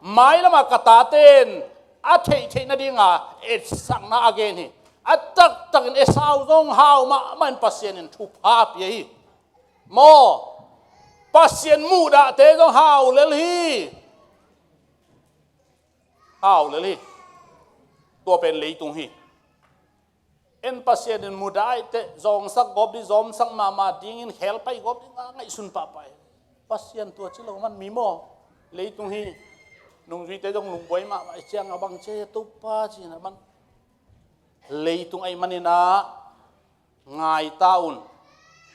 mailamah ka taten a theihtheih nadinga etsakna a gen hi. A taktakin Esau zong hau mahmah in Pasian in thupha pia hi. Maw, Pasian muhdahte zong hau lel hi. Hau lel hi. Tua pen leitung hi. En Pasian in mudah aih teh zawngsak gawp dih, zawngsak mahmah dingin khelpaih gawp dih, nga ngaihsun pahpah hi. Pasian tua ci lo man mi maw? Leitung hi. Nungzuite zong lungbuai mahmah i ciang a bang cia Topa ci-in a man. Leitung aih maninah ngai ta un.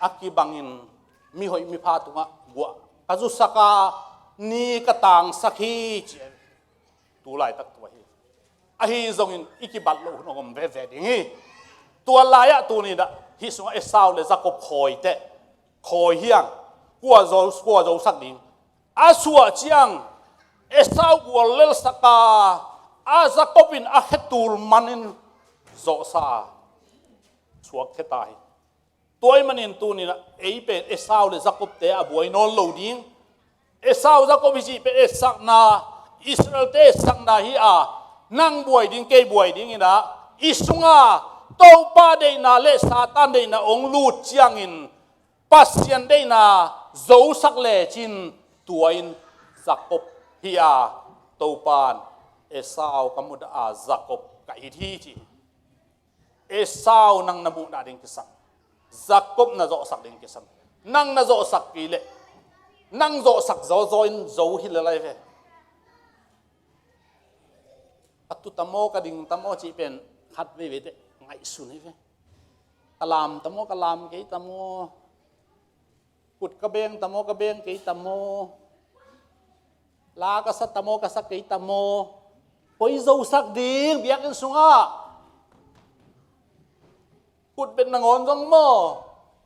A kibangin mihoih mipha tungah guah ka zusak a, ni ka tangsak hi ci. Tu laitak tua hi. Ahi zongin i kibat loh hun a om veve ding hi. Tua lai-ah tuni-in ah hih sungah Esau le Jakob khawi teh, khawi hiang, kua zo, kua zosak ding. A suah ciang Esau gual lelsak a, a Jakob in a khetul manin zawhsa a, suak khia ta hi. Tua ahih manin tuni-in ah ei pen Esau le Jakob-te a buai nawn lo ding. Esau Jakob hi cih pen etsakna, Israel-te etsakna hi a, nang buai ding, kei buai ding in ah, i sungah Topa deihna le Satan deihna hong lut ciangin Pasian deihna zosak lecin tua in Jakob hi a, Topa in Esau ka mudah a Jakob ka it hi ci. Esau nang na muhna ding kisam. Jakob na zawhsak ding kisam. Nang na zawhsak kei leh, nang zawhsak zawzaw in zo hi lel lai ve. A tu ta maw, ka ding ta maw cih pen khat veivei teh ngaihsun hi ve. Ka lam ta maw, ka lam kei ta maw? Kut ka beng ta maw, ka beng kei ta maw? La ka sa ta maw, ka sa kei ta maw? Koi zosak ding biakinn sungah? Kut bet nangawn zong maw,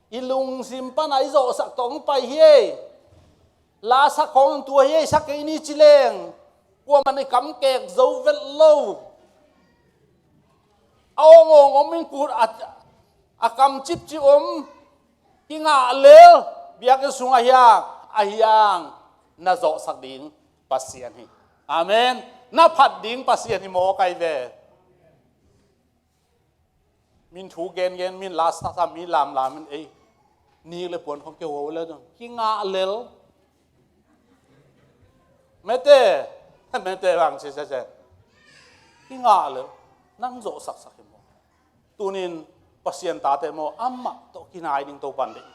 i lungsim pan a i zawhsak tawh hong pai hi ei. La sak khawng tua hi ei, sak kei ni ci leng, kuamah in i kam kek zo vet lo. A awngawng om in kut a, a kam cipcip om, kingah lel, biakinn sungah hiang, a hiang na zawhsak ding Pasian hi. Amen. Na phat ding Pasian hi maw, kai ve. Min thu gengen, min la sasa, mi lamlam in ei nik le puan khong kiho le dong kingah lel. Mete, mete bang ci sese. Kingah lel. Nang zawhsaksak hi maw? Tunin Pasian tate maw, amah tawh kinai ding Topan deih.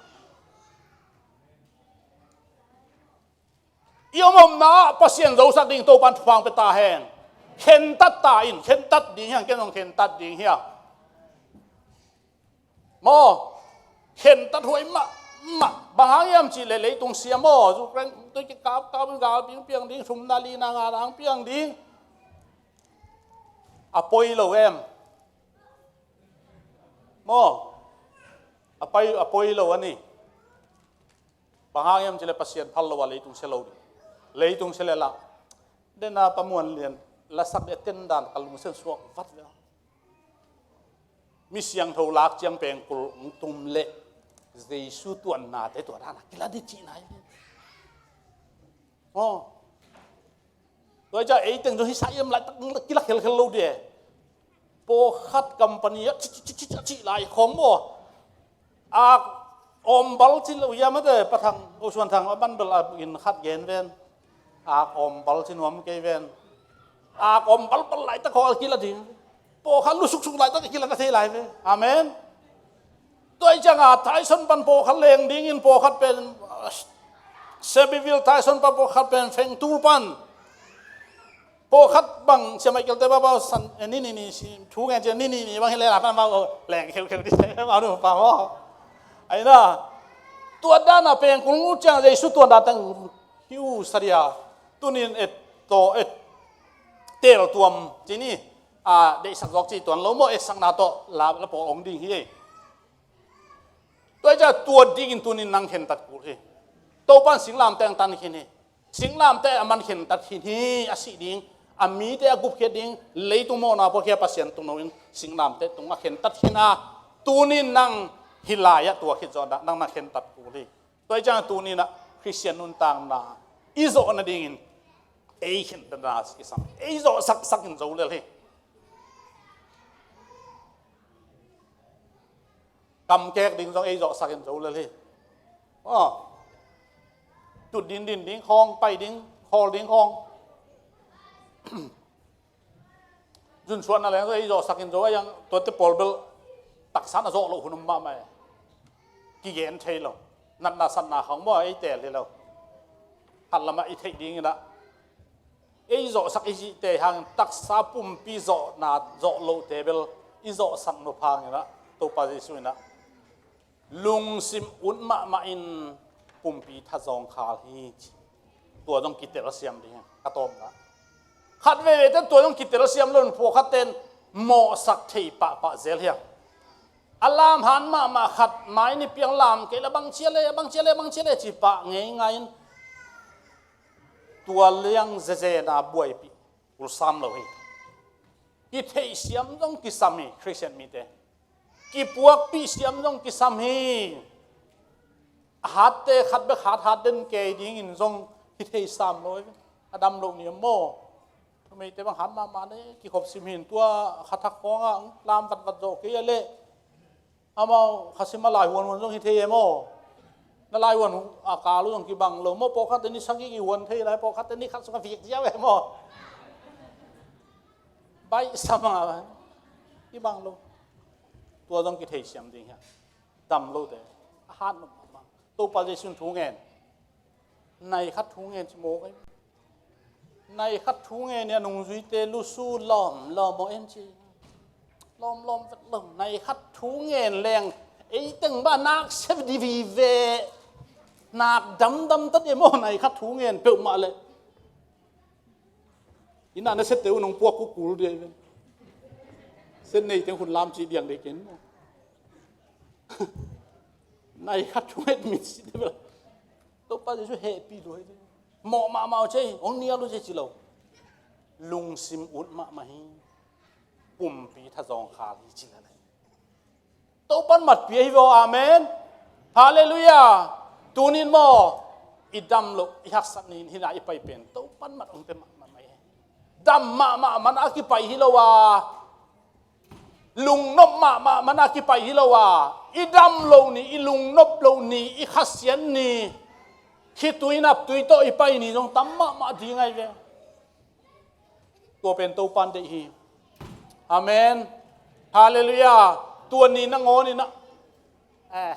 I om omna ah Pasian zosak ding Topan thupha pia ta hen. Khentat ta in, khentat ding hiang, ken zong khentat ding hiang. Maw, khentat huai mahmah. Bang hang hiam cih leh leitung sia maw, Ukraine tui kikapkap in gal piang ding, thumna lina ngana hong piang ding. A poi lo em? Maw, a poi, a poi lo a ni. Bang hang hiam cih leh Pasian phal lo a leitung sia lo ding. Leitung sia leh lah, dena Pa Muan Lian lasak ding a ten dan ka lungsim suak vat ve. Mi siangtho lak ciang pengkul hong tum leh Jesu tuannate tua dan a kila ding cihna hi ve. Aw. Tua hi ciang ei teng zong hi sa hiam laitak kila khelkhel lo ding. Pawlkhat company ah cih, cih, cih, cih, cih lai khawng maw. Ak awmbal cih lo hiam a te, Pa Thang, U Suan Thang, a banbel a in khat gen ven. Ak awmbal cih nuam kei ven. Ak awmbal bal laitak khawng a kila ding. Pawlkhat lusuksuk laitak a kila ta thei lai ve. Amen. Tua hi cianga Tyson pan pawlkhat leng dingin pawlkhat pen, ah, Shelbyville Tyson pan pawlkhat pen Fengtul pan. Pawlkhat bang Sia Michael te baba san, eh, ni ni ni si, thu ngen ciang ni ni ni bang hi leng a pan bang, oh, leng kheukheu ding se, bang nu pa maw. Ahi na. Tua dan a pengkul ngut ciang Jesu tuan dan teng hi uh sa dia. Tunin et tawh et tel tuam ci ni. A, deihsak zawk cih tuan lo maw, etsakna tawh la, la pawl ong ding hi ei. Tua hi ciang tua dingin tunin nang khentat kul hi. Topan singlamteh hong tan khin hi. Singlamteh a man khentat khin hi, a sih ding, a mite a gupkhiat ding, leitung mawhna pawlkhiat Pasian tungno in singlamteh tungah khentat khin a, tunin nang hih lai-ah tua khit zawh dah nang na khentat kul hi. Tua hi ciang tunin ah Khristian nuntakna i zawh nadingin ei khentatna kisam, ei zawh saksak in zo lel hi. Kamkek ding zong ei zawhsak in zo lel hi. Aw. Tut din din ding khawng, pai ding, khawl ding khawng. Zunsuahna leng zong ei zawhsak in zo a, yang tuate pawl bel taksa na zawh loh hun om mahmah e. Kigen thei lo. Natna satna khawng maw ei teel hi lo. Khat lamah i theih dingin ah ei zawhsak i cihte hangin taksa pumpi zawhna zawh lohte bel i zawhsak nop hangin ah Topa Jesuh in ah lungsim ut mahmah in pumpi thazawng khal hi ci. Tua zong kitel siam ding hi ka tawpna. Khat veivei ten tua zong kitel siam lo in pawlkhat ten mawhsak thei pahpah zel hiam? A lam hat mahmah khat mai ni piang lam kei la bang cia le, bang cia le, bang cia le ci pah ngeingai in tua liang zezena buaipih ulsam lo hi. Kitheihsiam zong kisam hi Khristian mite. Kipuakpih siam zong kisam hi. A hatte khat bek hat hat den kei dingin zong kithei sam lo hi. A dam loh ni maw? Thumeite bang hat mahmah ne kikhop sim hin tua khathak khawngah lam vatvat zawh kei a leh amau khasim a lai huanhuan zong hi thei e maw? Na lai huan a kal uh zong kibang lo maw? Pawlkhatte ni sagih kihuan thei lai, pawlkhatte ni khat sung a vik ziau e maw? Baih sa mah kibang lo. Tua zong kitheisiam ding hiam? Dam lote a hat mahmah. Topa Jesuh in thu ngen, nai khat thu ngen ci mawk ei. Nai khat thu ngen in a nungzuite lusu lawm lawm maw en ci. Lawm lawm vet lo. Nai khat thu ngen leng ei teng bang nak se di vive. Nak damdam ta de maw nai khat thu ngen peuhmah leh. Inn ah na sette uh nong puak kukul dia i ven. Sen nei teng hun lam ci diang dei ken maw? Nai khat thu ngen min si de bel. Topa Jesuh hehpih lua hi. Mawh mahmah uh cei, hong nial uh cei ci lo. Lungsim ut mahmah hi. Pumpi thazawng khal hi ci lel hi. Topan matpih ahi vaw, amen. Halleluiah. Tunin maw, i dam loh, i haksat ni in hih lai i pai pen Topan mat hong pia mahmah mai hi. Dam mahmah man a kipai hi lo a, lungnop mahmah man a kipai hi lo a, i dam loh ni, i lungnop loh ni, i khasiat ni, khitui naptui tawh i pai ni zong tam mahmah ding ahi ve. Tua pen Topan deih hi. Amen. Halleluiah. Tua ni nangawn in ah, eh,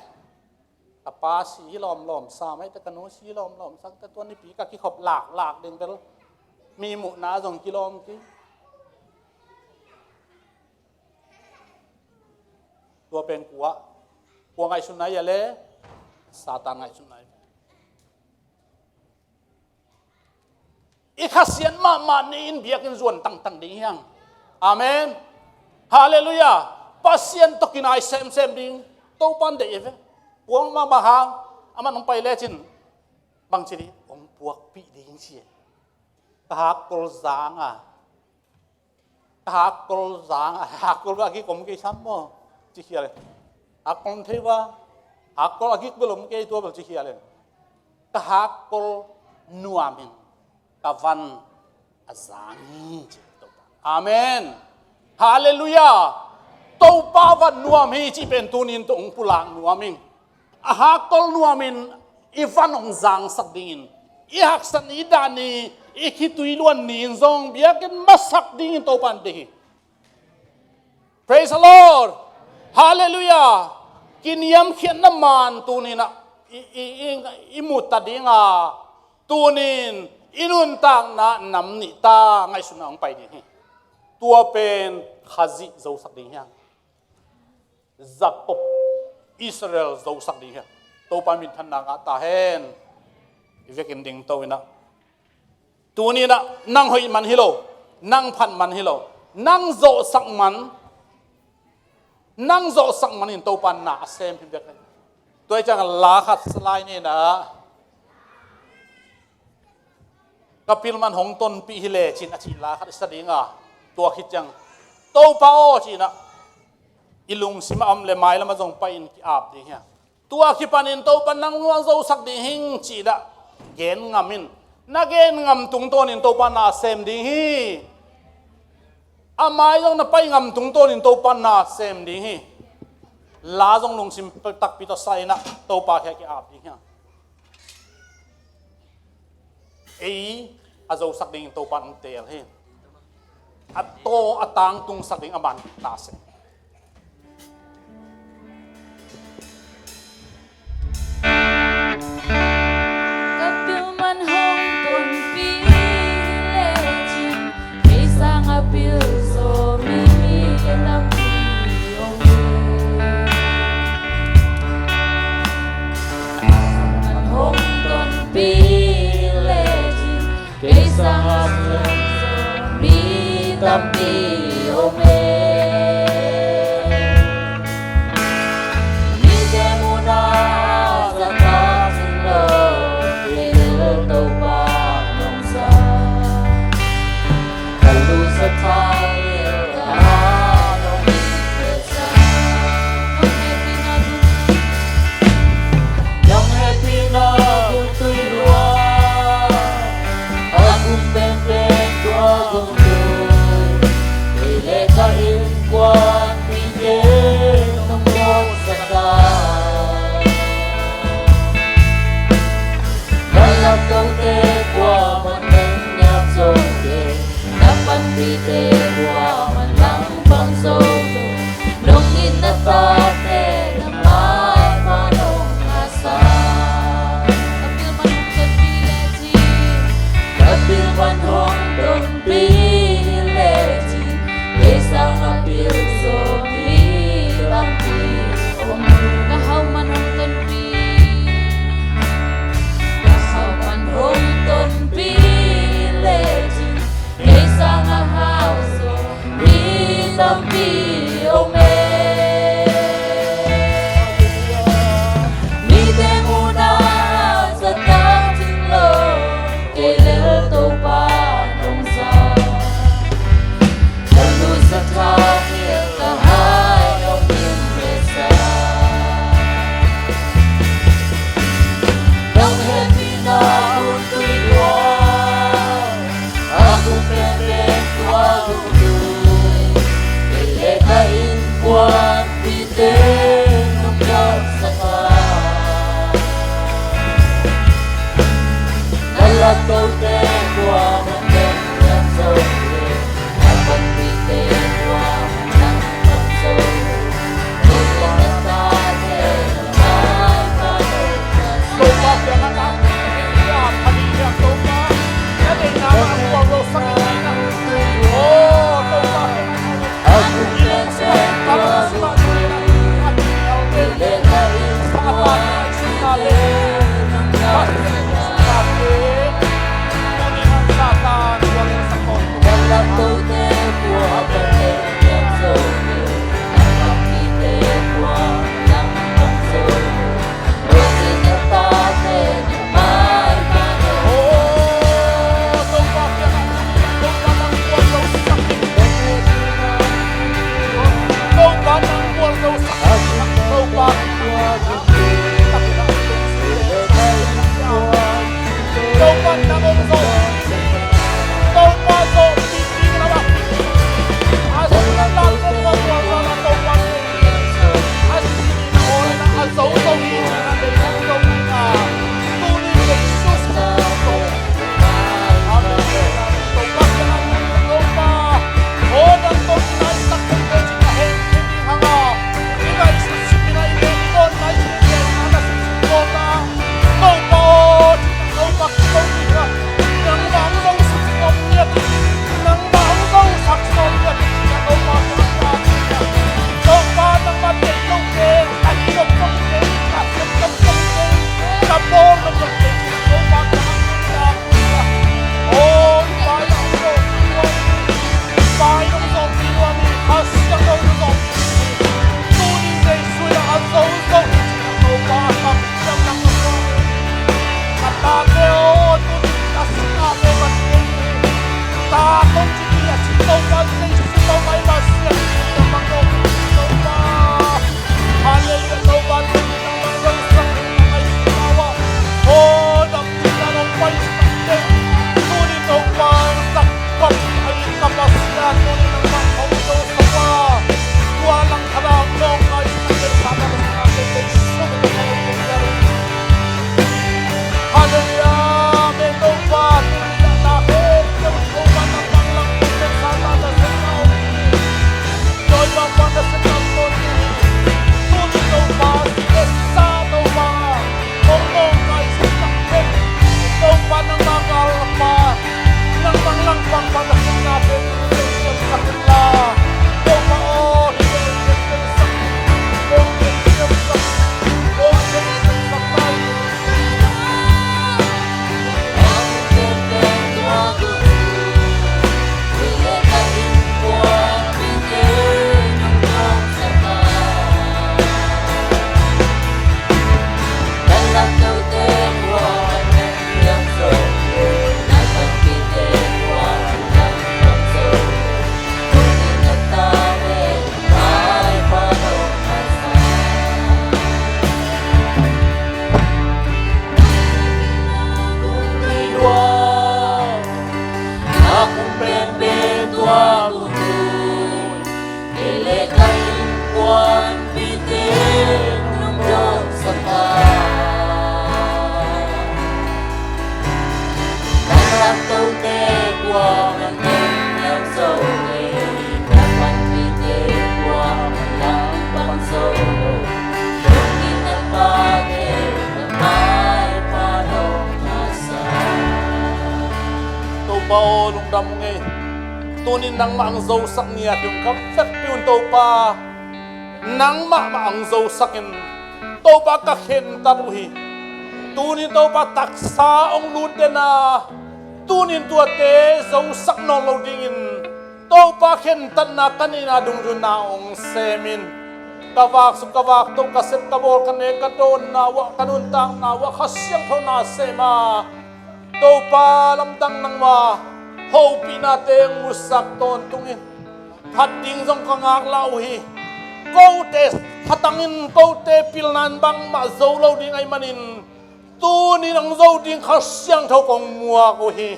ka pa si hi lawmlawm sa mai te, ka nu si hi lawmlawm sa te, tua nipi ka kikhop laklak ding bel mi muhna zong kilawm ki. Tua pen kua, kua ngaihsutna hi a le? Satan ngaihsutna hi. I khasiat mahmah ni in biakinn zuan tangtang ding hiang. Amen. Halleluiah. Pasian tawh kinai semsem ding Topan deih e ve. Puang mahmah hang, aman hong pai lecin bangci ding, hong puakpih ding ci e. Ka hakkol zang a, ka hakkol zang a, hakkol bel a kik om kei sam maw? Ci khial e. Hakkol om thei va, hakkol a kik bel om kei, tua bel ci khial e. Ka hakkol nuam in ka van a zang hi ci Topa. Amen. Halleluiah. Topa van nuam hi ci pen tunin tawh hong pulak nuam in. A hakkol nuamin i van hong zangsak dingin, i haksat ni, i dah ni, i khitui luan ni in zong biakinn masak dingin Topan deih hi. Praise the Lord. Halleluiah. Kiniamkhiatna man tuninah i, i, i, i muta dinga, tunin i nuntakna nam nih ta ngaihsutna hong pai ding hi. Tua pen Khazih zosak ding hiang. Jakob, Israel zosak ding hiam? Topa minthanna ngah ta hen. I vekin dingto inah, tuninah nang hoih man hi lo, nang phat man hi lo, nang zawhsak man, nang zawhsak man in Topa na a sem hi bek hi. Tua hi ciang la khat salai ninah, ka pil man hong tonpih hi lecin a cih la khat i sa dinga, tua khit ciang Topa aw cinah i lungsim a om le mailam a zong pai-in ki-ap ding hiam? Tua kipanin Topa nang nuang zosak ding hing cinah gen ngam in, na gen ngam tungtawnin Topa na sem ding hi. A mai zong na pai ngam tungtawnin Topa na sem ding hi. La zong lungsim takpi tawh sa inah Topa khia ki-ap ding hiam? Ei a zosak dingin Topa in hong teel hi. A taw a tangtungsak ding a man ta seh. Ka pil man hong tonpih lecin, kei sang a pil zaw mi tampi om hi. Hong tonpih lecin, kei sang a pil zaw tampi om e. Mite muhna zahtak zing lo, kei bel Topa nong za. Ka lungsim thahat, ka hau nong hehpihsa. Nong hehpihna gun tui lua, a kum penpen tua gun tui. Kei le ka innkuanpihte nong gawhsak a, na laptote kuaman nong niam zo kei, na panpihte kuaman nong pang zo lo. Nong it na tate na maipha nong ngahsak. Ka pilman hong tonpih lecin, ka pilman hong tonpih lecin, kei sanga pil zo mi tampi om. Ka hau man hong tonpih, ka hau man hong tonpih lecin, kei sanga hau zo mi tampi om e. Mite muhna zahtak zing lo, kei le Topa nong za. Ka lungsim thahat, ka hau nong hehpihsa. Nong hehpihna gun tui lua, a kum penpen tua gun tui. Kei le ka innkuanpihte nong gawhsak a, na laptote kuaman nong niam zo kei, na panpihte kuaman nong pang zo lo. Nong it na tate na maipha nong ngahsak. Topa aw, lungdam ung ei. Tunin nangmah ang zosak ni a hi ung ka vekpi un Topa. Nangmah mah ang zosak in Topa ka khentat uh hi. Tunin Topa taksa ong lut den a, tunin tuate zosak nawn lo dingin Topa khentatna ka neihna dungzunna ong sem in. Ka vak suk ka vak to, ka sep ka bawl, ka nek ka dawnna uah, ka nuntakna uah Kha Siangtho na sem a, Topa lamdang nangma hopihnate ong musak tawntung in. Phat ding zong ka ngaklah uh hi. Kote khatangin kote pilna in bangmah zo lo ding ahih manin, tunin ang zo ding Kha Siangtho kong muak uh hi.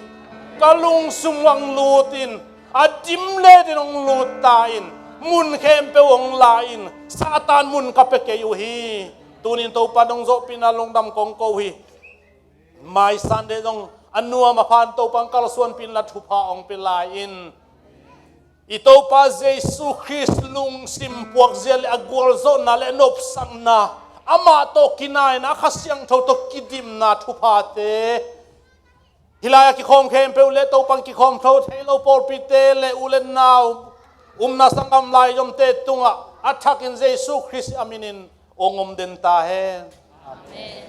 Ka lungsung uah ang lut in, a dim letin ang lut ta in, mun khempeuh ang la in, Satan mun ka pia kei uh hi. Tunin Topa nong zawhpihna lungdam kong ko uh hi. Mai Sunday zong a nuam a phan Topa ang kalsuanpihna thupha ong pia lai in. I Topa Jesu Khrist lungsim puakzia le a gualzawhna le a nopsakna, amah tawh kinaina, a Kha Siangtho tawh kidimna thuphate, hih lai-ah kikhawm khempeuh le Topa ang kikhawm tho thei lo pawlpite le u le nau, umna sanggam laizomte tungah a thakin Jesu Khrist a minin ong om den ta hen. Amen.